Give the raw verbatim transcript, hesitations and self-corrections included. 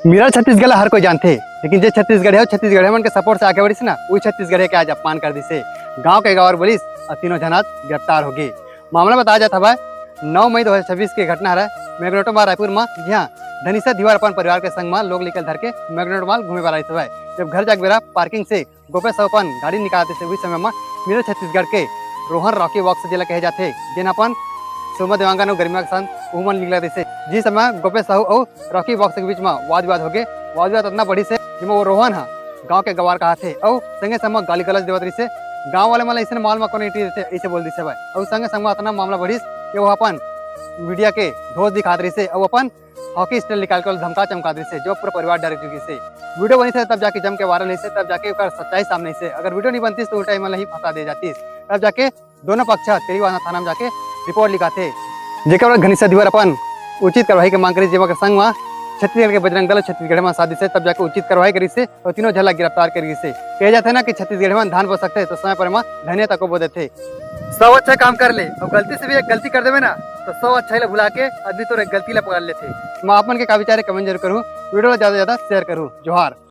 Mirror Chhattisgarh ला हर कोई जानथे, लेकिन जे छत्तीसगढ़िया अउ छत्तीसगढ़िया मन के सपोर्ट से आगे बढ़िस ना, उही छत्तीसगढ़िया के आज अपमान कर दिसे। गांव के गवार बोलिस अउ तीनों झन आज गिरफ्तार हो गे। मामला बताया जात हवय नौ मई दो हज़ार छब्बीस के घटना हरय मैग्नेटो मॉल रायपुर म, जिहां धनिषा धीवर अपन परिवार के संग म लोग लइका ल धर के मैग्नेटो मॉल घूमे बर आइस हवय। जब घर जाके बेरा पार्किंग से गोपेश साहू अपन गाड़ी निकालत रहिसे, उही समय म मिरर छत्तीसगढ़ के रोहन रॉकी वॉक्स जेला कहे जाथे, जेन अपन शोभा देवांगन अउ गरिमा के संग उहू मन निकलत रहिसे। जिस समय गोपेश साहू अउ रॉकी वॉक्स के बीच म वाद विवाद होगे। वाद विवाद अतना बढ़िस हे, जेमा वो रोहन ह गांव के गवार कहाथे अउ संगे संग म गाली गलौज देवत रहिसे। गांव वाले मन ल अइसन माहौल म कोनो एंट्री देथे, अइसे बोल दिस हवय। अउ संगे संग म अतना मामला बढ़िस कि वो अपन मीडिया के धोस दिखात रहिसे अउ अपन हॉकी स्टिक निकाल के ओला धमका चमका दिसे, जो पूरा परिवार डर गे रिसे। वीडियो बनिसे तब जाके जम के वायरल होइसे, तब जाके ओकर सच्चाई सामने आइसे। अगर वीडियो नहीं बनतीस तो उल्टा एमन ला ही फंसा दे जातीस। तब जाके दोनों पक्ष तेलीबांधा थाना में जाके रिपोर्ट लिखाथे, जेकर बाद धनिषा धीवर अपन उचित कार्रवाई के मांग करिस, जेमा के संग म छत्तीसगढ़ के बजरंग दल अउ छत्तीसगढ़ म साथ दिसे, तब जाके उचित कार्रवाई करिसे अउ तीनों झन ला गिरफ्तार कर गिसे। कहे जाथे ना कि छत्तीसगढ़ म धान बो सकथे तो समय पर म धनिया तको बो देथे। सौ अच्छा काम कर ले अउ गलती से भी एक गलती कर देबे ना, तो सौ अच्छा ला भुला के आदमी तोर एक गलती ला पकड़ लेथे। मैं आप मन के का विचार हे, कमेंट जरूर करूँ, वीडियो ला ज्यादा से ज्यादा शेयर करूँ। जोहार।